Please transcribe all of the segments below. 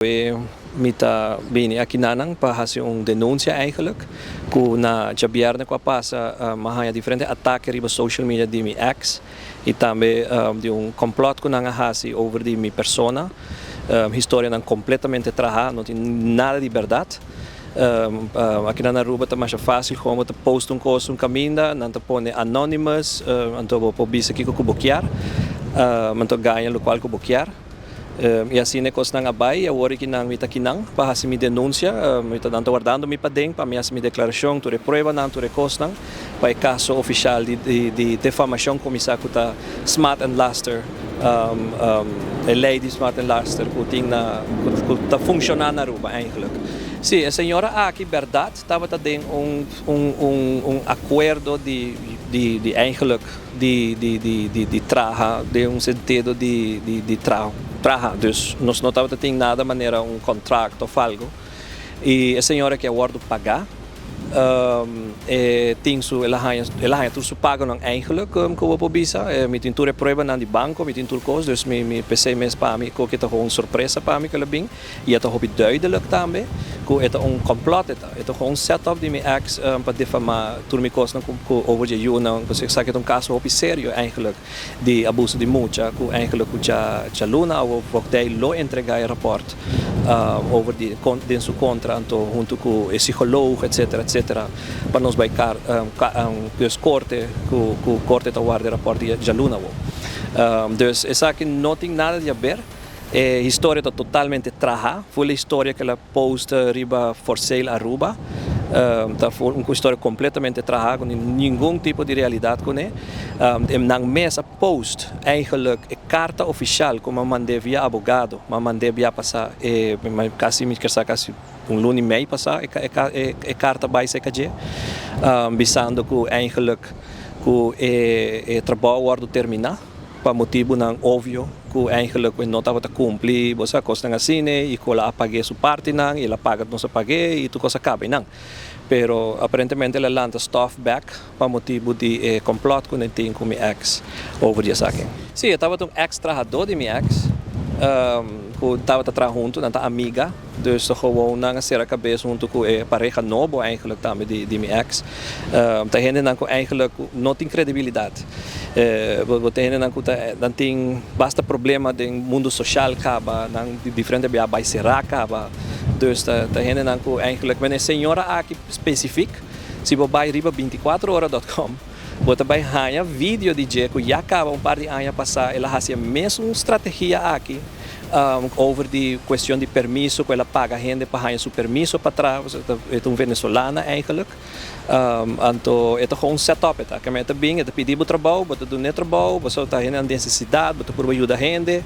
Mi ta bini akinanan pa hasi un denunsia eigenlijk ku na djabièrnè ku a pasa mi a haña diferente atake riba social media di mi ex i tambe di un kòmplòt ku nan a hasi over di mi persona. Historianan kompletamente trahá, no tin nada di bèrdat. Akinan na Aruba ta masha fásil gewoon bo ta post un kos un kaminda, nan ta pone anonymous anto bo por bisa kiko ku bo kier, anto gaña lokual ku bo kier. I asina e kosnan a bai i awor aki nan mi ta kinan pa hasi mi denunsia. Mi ta nan ta wardando mi paden pa mi hasi mi deklarashon, tur e pruebanan, tur e kosnan pa e kaso ofishal di di defamashon kuminsá ku ta smaad en laster, e lei di smaad en laster ku tin na ku ta funshoná na Aruba eigentlik. Sí, e señora aki bèrdat tabata den un un un un akuerdo di di di eigentlik. di di di di di traha den un sentido di di di traha traha dus nos no tabata tin nada manera un contract of algo y e señora aki a wordo paga e tin su el a haña el a haña tur su pagonan eigenlijk cu bo por bisa mi tin tur e pruebanan di banco mi tin tur cos dus mi mi p'esey mes pa mi cu ta un sorpresa pa mi cu el a bin. I e ta hopi duidelijk tambe ku e ta un complot e ta. E ta gewoon un set up di mi ex pa difamá tur mi kosnan ku ku over dje yunan. Pasobra esaki ta un kaso hopi serio eigenlijk di abuso di mucha ku eigenlijk ku dja djaluna awo voogdij lo entregá e rapòrt over di den su kontra anto huntu ku e psicoloog etcetera etcetera pa nos bai kar dus korte ku ku korte ta warda e rapòrt di djaluna awo. Dus esaki no tin nada di haber. E historia ta totalmente traha, full e historia ku el a post riba For Sale Aruba ta un historia completamente traha ku ningun tipo di realidat kuné. Nan mes a post eigenlijk e karta ofishal ku mi a mand'é via abogado, mi a mand'é bia pasa kasi mi kier sa kasi un luna i mei pasa e karta bai serka dje bisando ku eigenlijk ku e trabou a wòrdu terminá. Pa motibunan obvio ku eigenlijk e no tabata kumpli, bo sa, kosnan asina i ku el a pag'é su partinan i el a paga nos a pag'é i tur kos a kaba einan. Pero aparentemente el a lanta stòf bèk pa motibu di e kòmplòt ku nan tin ku mi èks over di esaki. Sí, e tabata un èks trahadó di mi èks ku tabata traha huntu, nan ta amiga. Dus ta gewoon nan a sera kabes huntu ku e pareha nobo eigenlijk tambe di mi ex. Ta hendenan ku eigenlijk no tin kredibilidat. Bo ta hendenan ku ta nan tin basta problema den mundu soshal kaba, nan di diferente bia bai sera kaba. Dus ta hendenan ku eigenlijk, men e señora aki spesifik, si bo bai riba binticuatro ora dot com, bo ta bai haña video di dje ku ya kaba un par di aña pasá el a hasi e mesun strategia aki. Over di cuestion di permiso cu el a paga hende pa haña su permiso pa traha, pasobra e ta un venezolana eigenlijk. Anto e ta gewoon un set up e ta. Keme e ta bin, e ta pidi bo trabou, bo ta dun'e trabou, pasobra ta hende nan necesidad, bo ta purba yuda hende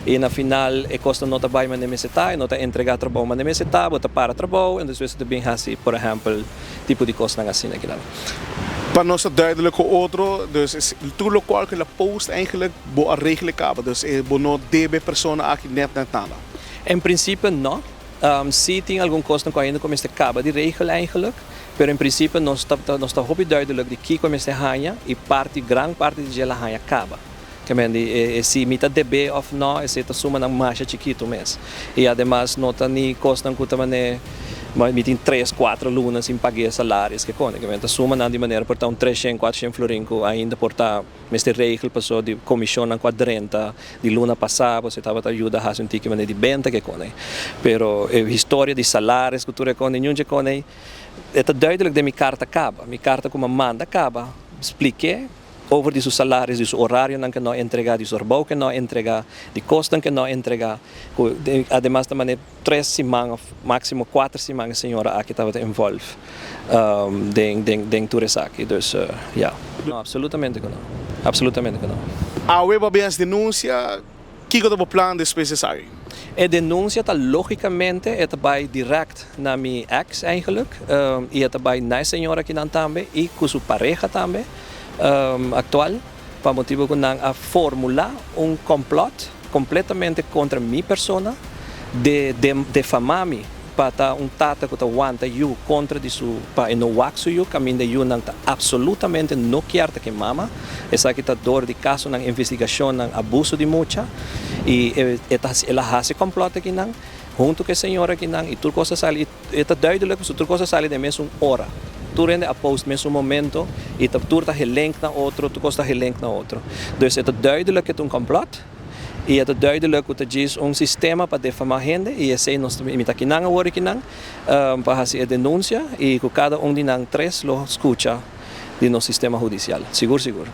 y na final e cosnan no ta bay manera mester ta, e no ta entrega trabou manera mester ta, bo ta para trabou en despues e ta bin haci por ehempel tipo di cosnan asina kinan. Pa nos ta duidelijk cu otro, dus tur locual cu el a post eigenlijk Bo a regla caba, dus e bo no debe persona aki net net nada? En principe no. Si tin algun cosnan cu ainda cu mester caba di regel eigenlijk, pero en principe nos ta nos ta hopi duidelijk di kico e mester haña y parti gran parti di dje la haña caba. Ke men di e si mi ta debe of no esey ta sumanan masha chikito mes. Y ademas no ta ni cosnan cu ta mane mi tin tres cuatro luna sin pague salaris ke cone. Ke men ta sumanan di manera por ta un treshen cuatroshen florin cu ainda por ta. Mester regel paso di comisionnan cu a drenta di luna pasa pasobra e tabata yuda haci un tiki manera di benta ke con ey. Pero e historia di salaris cu tur e con ey niun dje con ey e ta duidelijk den mi carta caba. Mi carta cu mi a manda caba spliké over di su salaris, di su orarionan ke no a entrega, di su trabou ke no a entrega, di cosnan ke no a entrega cu ademas ta manera tres siman of maximo cuater siman e señora aki tabata involve den den den tur esaki dus ya. No, absolutamente cu no. Absolutamente cu no. Awe bo a bin haci denuncia, kico ta bo plan despues di esaki? E denuncia ta logicamente e ta bay direct na mi ex eigenlijk y e ta bay na e señora akinan tambe y cu su pareha tambe actual pa motibo cu nan a formula un complot completamente contra mi persona de defama mi pa ta un tata cu ta wanta yu contra di su pa e no wak su yu caminda yunan ta absolutamente no kier ta ke mama esaki ta door di casonan investigacionnan abuso di mucha y e ta el a haci complot akinan. Hunto cu e señora akinan y tur cos a sali y ta duidelijk pasobra tur cos a sali den mesun ora. Tur hende a post mesun momento y ta tur ta gelink na otro, tur cos ta gelink na otro. Dus e ta duidelijk cu e ta un complot y e ta duidelijk cu ta djis un sistema pa defama hende y esey nos ta mi ta akinan awor akinan pa haci e denuncia y cu cada un di nan tres lo scucha di nos sistema hudicial. Sigur sigur.